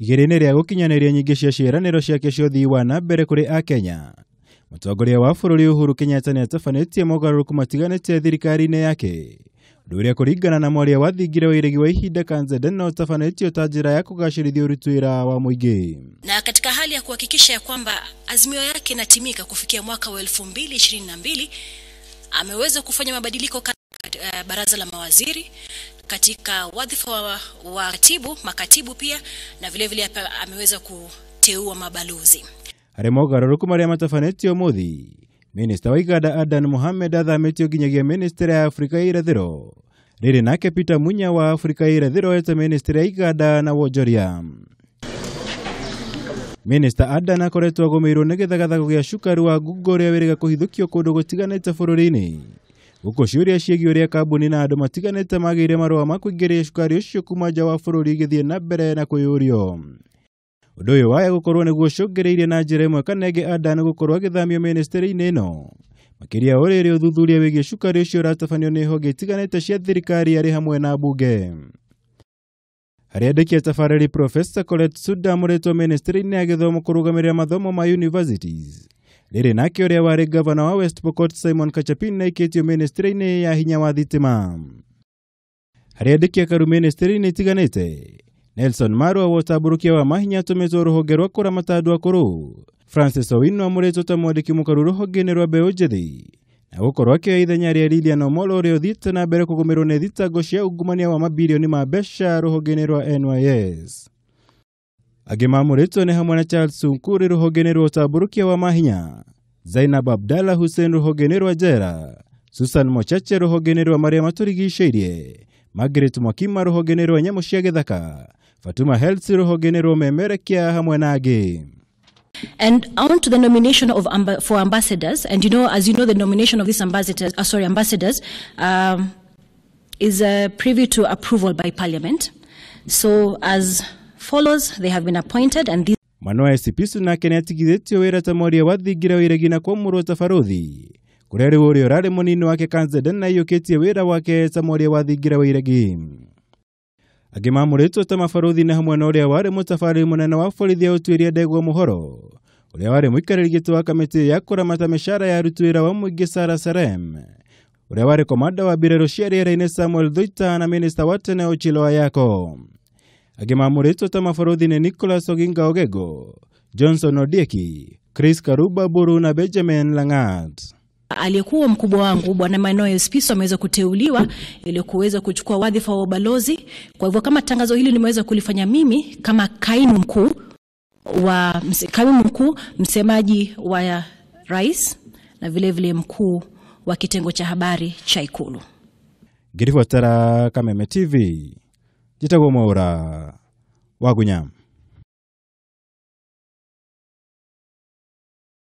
Igeria-inĩ rĩa gũkinyanĩria nyingĩ cia ciĩranĩro ciake cia ũthii wa na mbere kũrĩ Akenya, mũtongoria wa bũrũri Uhuru Kenyatta nĩatabanĩtie mogarũrũku matiganĩte thirikari-inĩ yake, ũndũ ũrĩa kũringana na mwaria wa thingira wa iregi wa ihinda Kanze no ũtabanĩtio ta njĩra ya kũgacĩrithia ũruti wĩra wa mũingĩ. Na katika hali ya kuhakikisha ya kwamba azimio yake inatimika kufikia mwaka wa 2022, ameweza kufanya mabadiliko katika baraza la mawaziri, katika wadhifa wa katibu, makatibu pia, na vile vile ameweza kuteua mabalozi. Harĩ mogarũrũku marĩa matabanĩtio ũmũthĩ, Minista wa Iganda Adan Mohamed athamĩtio nginyagia ministry ya Afrika ya Irathĩro, rĩrĩ nake Peter Munya wa Afrika ya Irathĩro eta ministry ya Iganda na wonjoria. Minista Adan akoretwo agũmĩirwo nĩ gĩthagathago gĩa cukari wa ngungo ũrĩa wĩrĩga kũhithũkio kũndũ gũtiganĩte bũrũri-inĩ, gũkũ ciũria ciĩgiĩ ũrĩa kambuni na andũ matiganĩte magĩire marũa ma kũingĩria cukari ũcio kuma nja wa bũrũri igĩthiĩ na mbere na kwĩyũrio. Ũndũ ũyũ waya gũkorwo nĩguo ũcũngĩrĩirie na njĩra ĩmwe kana ĩngĩ Adan gũkorwo agĩthamio ministry-inĩ ĩno, makĩria o rĩrĩ ũthuthuria wĩgiĩ cukari ũcio ũratabanio nĩ honge itiganĩte cia thirikari arĩ hamwe na mbunge. Harĩ andĩki a tabarĩri Professor Colette Suda amũrĩtwo ministry-inĩ ya gĩthomo kũrũgamĩrĩra mathomo ma universities, rĩrĩ nake ũrĩa warĩ gavana wa West Pokot Simon Kachapin nĩaikĩtio ministry-inĩ ya hinya wa thitima. Harĩ andĩki a karu ministry-inĩ itiganĩte, Nelson Marwa wa ũtambũrũkia wa mahinya atũmĩtwo rũhonge rwa kũramata andũ akũrũ, Francis Owino amũrĩtwo ta mwandĩki mũkaru rũhonge-inĩ rwa mbeũ njĩthĩ, na gũkorwo akĩoya ithenya rĩa Lilian Omolo ũrĩa ũthiĩte na mbere kũgũmĩrwo nĩ thitango cia ungumania wa mabirioni ma mbeca rũhonge-inĩ rwa NYS. Angĩ mamũrĩtwo nĩ hamwe na Charles Sunkuri rũhonge-inĩ rwa ũtambũrũkia wa mahinya, Zainab Abdallah Hussein rũhonge-inĩ rwa njera, Susan Mochache rũhonge-inĩ rwa marĩa matũrigicĩirie, Margaret Mwakima rũhonge-inĩ rwa nyamũ cia gĩthaka, Fatuma Helsi rũhonge-inĩ rwa ũmemerekia hamwe na angĩ. And on to the nomination of for ambassadors, and as you know, the nomination of these ambassadors, ambassadors, is privy to approval by Parliament. So as follows, they have been appointed, and these. Manoa Esipisu nake nĩatigithĩtio wĩra ta mwaria wa thingira wa iregi na kwamũrwo ta barũthi, kũrĩa rĩu ũrĩa ũrarĩ mũnini wake Kanze Dena aiyũkĩtie wĩra wake ta mwaria wa thingira wa iregi. Angĩ mamũrĩtwo ta mabarũthi nĩ hamwe na ũrĩa warĩ mũtabarĩri mũnene wa borithi ya ũtuĩria Ndegwa Mũhoro, ũrĩa warĩ mũikarĩri gĩtĩ wa kamĩtĩ ya kũramata mĩcara ya aruti wĩra wa mũingĩ Sarah Serem, ũrĩa warĩ komanda wa mbirarũ cia rĩera-inĩ Samuel Thuita na minista wa tene Ochilo Ayako. Angĩ mamũrĩtwo ta mabarũthi nĩ Nicholas Oginga Ogego, Johnson Odieki, Chris Karuba Buru na Benjamin Langat. Aliyekuwa mkubwa wangu Bwana Manoa Esipisu ameweza kuteuliwa ili kuweza kuchukua wadhifa wa ubalozi. Kwa hivyo kama tangazo hili nimeweza kulifanya mimi kama kaimu mkuu wa kaimu mkuu, msemaji wa rais na vile vile mkuu wa kitengo cha habari cha Ikulu. Ngiribotera Kameme TV, njĩtagwo Mwaura wa Gunya.